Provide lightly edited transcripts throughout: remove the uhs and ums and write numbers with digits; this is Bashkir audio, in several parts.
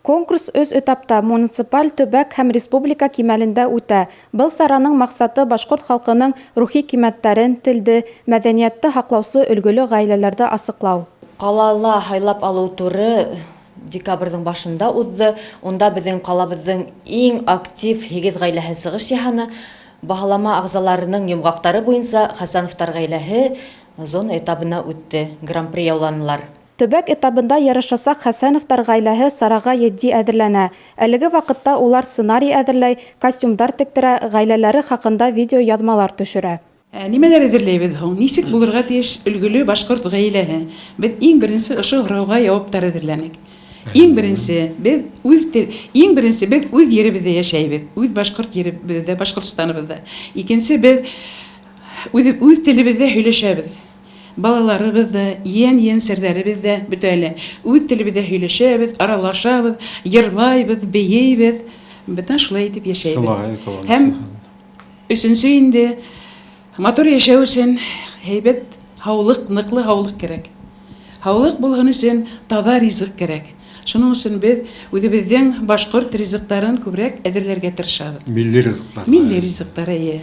Конкурс өс этапта: муниципаль, төбәк һәм республика кимәлендә үтә. Был сараның маҡсаты — башҡорт халҡының рухи ҡиммәттәрен, телде, мәҙәниәтте һаҡлаусы өлгөлө ғаиләләрҙе асыҡлау. Ҡалала һайлап алыу туры декабрҙең башында уҙҙы. Унда беҙҙең ҡалабыҙҙың иң актив 8 ғаиләһе сығыш яһаны. Баһалама ағзаларының йомғаҡтары буйынса Хәсәновтар ғаиләһе зона этабына үтте, гран-при яуланылар. Төбәк этабында ярышасаҡ Хәсәновтар ғаиләһе сараға етди әҙерләнә. Әлеге ваҡытта улар сценарий әҙерләй, костюмдар тектерә, ғаиләләре хаҡында видеояҙмалар төшөрә. Нимәләр әҙерләйбеҙ һуң? Нисек булырға тейеш өлгөлө башҡорт ғаиләһе? Беҙ иң беренсе ошо һорауға яуаптар әҙерләнек. Иң беренсе беҙ үҙ тел, иң беренсе беҙ үҙ еребеҙҙә йәшәйбеҙ, үҙ башҡорт еребеҙҙә, Башҡортостаныбыҙҙа. Икенсе, беҙ үҙ телебеҙҙә һөйләшәбеҙ. Балаларыбыҙ ҙа, ейән-ейәнсәрҙәребеҙ ҙә бөтә әле үҙ телебеҙҙә һөйләшәбеҙ, аралашабыҙ, йырлайбыҙ, бейейбеҙ. Бөтә шулай итеп йәшәйбеҙ. Һәм өсөнсө инде, матур йәшәү өсөн һәйбәт һаулыҡ, ныҡлы һаулыҡ кәрәк. Һаулыҡ булһын өсөн таҙа ризыҡ кәрәк. Шуның өсөн беҙ үҙебеҙҙең башҡорт ризыҡтарын күберәк әҙерләргә тырышабыҙ. Милли ризыҡтар. Милли ризыҡтар, эйе.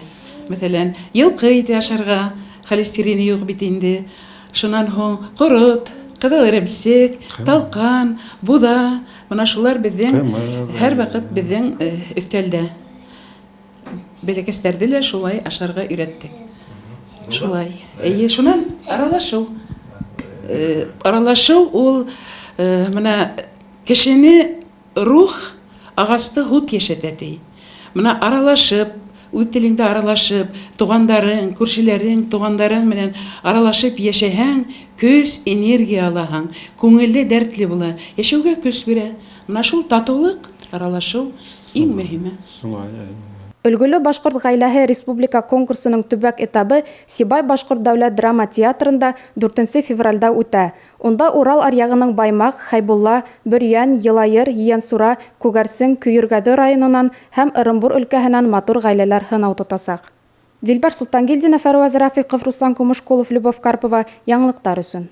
Мәҫәлән, йылҡы ите ашарға, холестерины юҡ бит инде. Шунан һуң ҡорот, ҡыҙыл эремсек, талҡан, буҙа, бына шулар беҙҙең һәр ваҡыт беҙҙең өҫтәлдә. Бәләкәстәрҙе лә шулай ашарға өйрәттек. Шулай. Эйе, шунан аралашыу. Аралашыу ул бына кешене рух ағасты һут йәшәтә ти. Бына аралашып, үҙ телеңдә аралашып, туғандарың, күршеләрең, туғандарың менән аралашып йәшәһәң, көс, энергия алаһың, күңелле, дәртле була, йәшәүгә көс бирә. Бына шул татыулыҡ, аралашыу иң мөһиме. Шулай. Өлгөлө башҡорт ғаиләһе республика конкурсының төбәк этабы Сибай башҡорт дәүләт драма театрында 4 февралдә үтә. Унда Урал аръяғының Баймаҡ, Хәйбулла, Бөрйән, Йылайыр, Ейәнсура, Күгәрсен, Көйөргәҙе районынан һәм Ырымбур өлкәһенән матур ғаиләләр һынау тотасаҡ. Дилбәр Солтангилдина, Фәруаз Рафиҡов, Руслан Кумышкулов, Любовь Карпова. Яңылыҡтар өсөн.